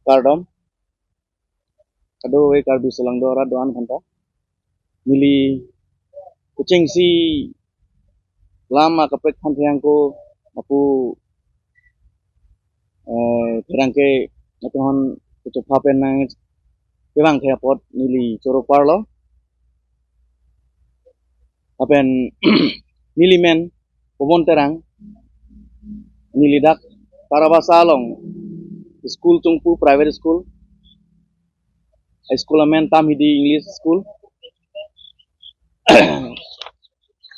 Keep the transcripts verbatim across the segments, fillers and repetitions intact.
kardom. Kadokave Karbi Anglong arat do-an aphanta. Neli kechengsi alam akaprek aphan thengko lapu, eh, pherangke atum aphan kechopha pen nangkevang the apot neli choro parlo. Lapen neli men Pobon Terang, neli dak Tarabasa along school chungpu, private school. School amen Tamhidi English School.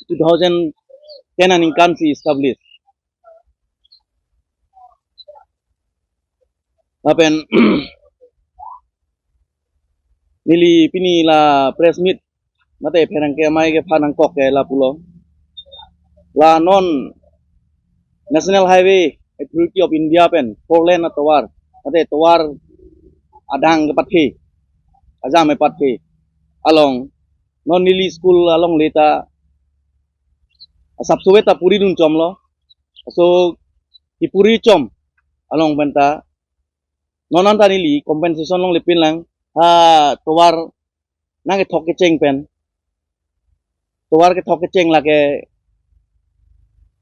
Two thousand ten aningkan si establish. Lapen neli pini la press meet mate pherangke amei kepha nangkok ke lapulo. La non National Highway Authority of India pen four lane atovar, mate tovar adang kepathe, ajam kepathe along non neli school alongle ta asapso ta puri dun chomlo. So kipuri chom along pen ta non anta neli compensation longle pinlang, ha tovar nangkethok kecheng pen. Tovar kethok kecheng lake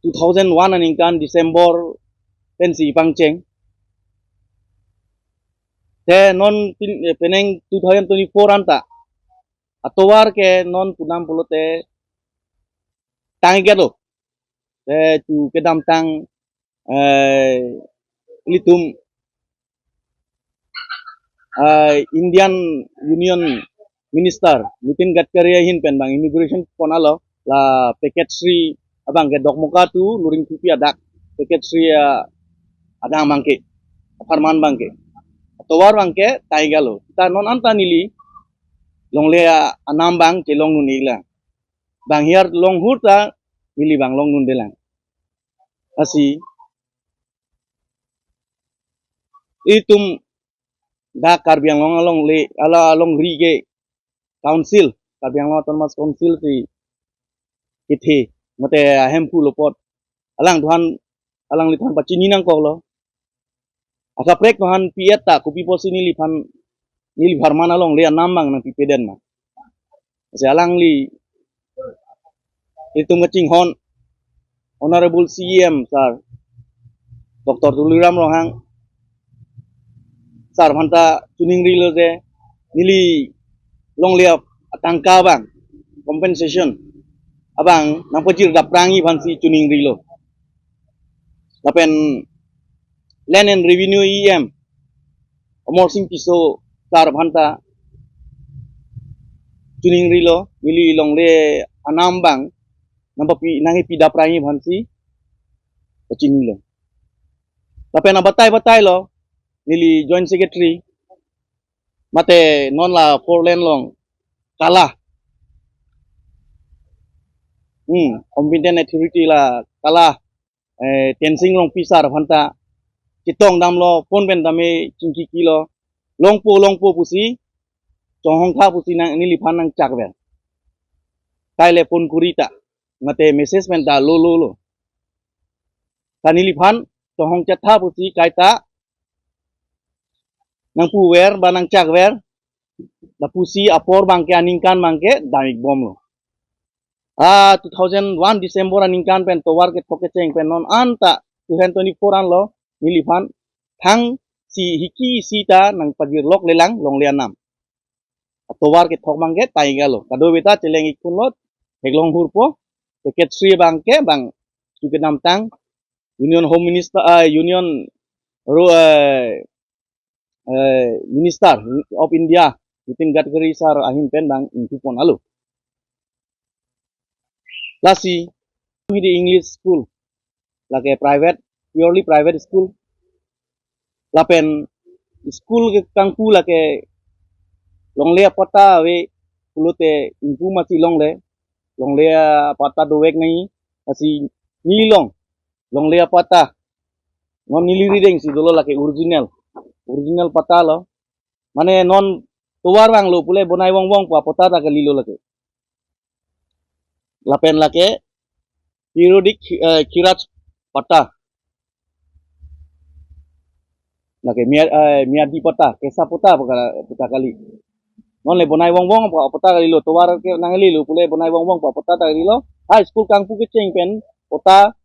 two thousand one aningkan December pensi pangcheng. Te non pin-, eh, penang two thousand twenty-four anta atovar ke non pu nam pulote tang iklo. Te chu kedamtang, eh, ilitum, eh, Indian Union Minister Nitin Gadkari ahin pen bang inauguration pon alo, la Packet Sri abang ke Dokmoka to Luringpupi adak Packet Sri, eh, adang abang ke, apharman abang ke. Tovar abang ke tang iklo. Ta non anta neli longle anam abang chelong dun iklang. Bang hiar longhur ta neli bang long dundelang. Lasi itum dak Karbi Anglong alongle, ala alongri ke council, Karbi Anglong Autonomous Council si kethe, mate ahemphu lo apot, alanglitum aphan, alanglitum aphan pachini nangkoklo. Akaprek aphan pi-et ta kopi pusi neliphan, neli apharman alongle anam abang nangpipedet ma. Lasi alangli itum kachinghon Honorable C E M sir, Doctor Tuliram Ronghang sir aphanta chiningrilo je neli longle atangka abang, compensation abang nangpajir daprangji aphansi chiningrilo. Lapen Land and Revenue E M Amarsing Tisso sir aphanta chiningrilo, neli longle anam abang nangpapi, nangkipi daprangji aphansi pachinilo. Lapen abatai batai lo, neli Joint Secretary, mate non la four lane along kala, hmm, competent authority la kala, eh, Tensing Rongpi sir aphanta chetong damlo, phone pen tame chingki kilo, longpo longpo pusi, chonghong tha pusi nang neliphan nangchakver. Kaile phone kuri ta, mate message pen ta lo lo lo. Ta neliphan chonghong chetha pusi kaita nangpuver ba nangchakver, lapusi apor abang ke aningkan abang ke dam-ik bomlo. Ah, two thousand one December aningkan pen tovar kethok kecheng pen non anta two thousand twenty-four anlo neliphan thang si hiki sita nangpajirloklelang longle anam. Atovar kethok abang ke tang iklo. Kadokave ta cheleng-ik ponlo, theklong hurpo, Packet Sri abang ke bang chu kedamtang Union Home Minister, ah, Union Ro-, eh, eh, Minister of India, Nitin Gadkari sir ahin pen bang ingpu pon alo. Lasi, Tamhidi English School, lake private, purely private school. Lapen school ke kangpu lake longle apatta ave pulote ingpu mati longle, longle apatta dovek nangji, lasi neli long longle apatta, non neli rideng si dolo lake original. Original patta lo. Mane non tovar vanglo pule bonai vong vong pu apatta ta kalilo lake. Lapen lake periodic, eh, kheraj patta. Lake miya-, eh, miyadi patta, kesa patta paka-, patta kali. Non le bonai vong vong pa patta kalilo, tovar ke nanglilo pule bonai vong vong pa patta ta kalilo. High school kangpu kecheng pen patta,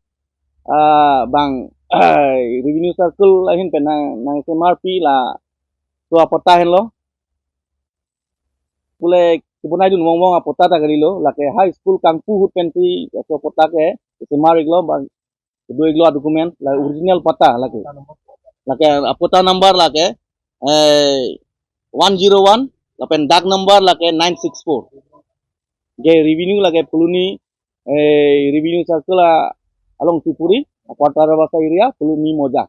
ah, bang, revenue circle ahin pen nang, nangsemarpi la, so patta henlo. Pule kebonaidun vong vong apatta ta kalilo, lake high school kangpu ahut pensi so patta ke, semar iklo bang, kedo iklo document, la original patta lake. Lake apatta number lake, eh, one zero one, lapen dak number lake nine six four. Ke revenue lake Phuloni, eh, revenue circle a-, along Sipuri, Upper Tarabasa area, Phuloni Mojak.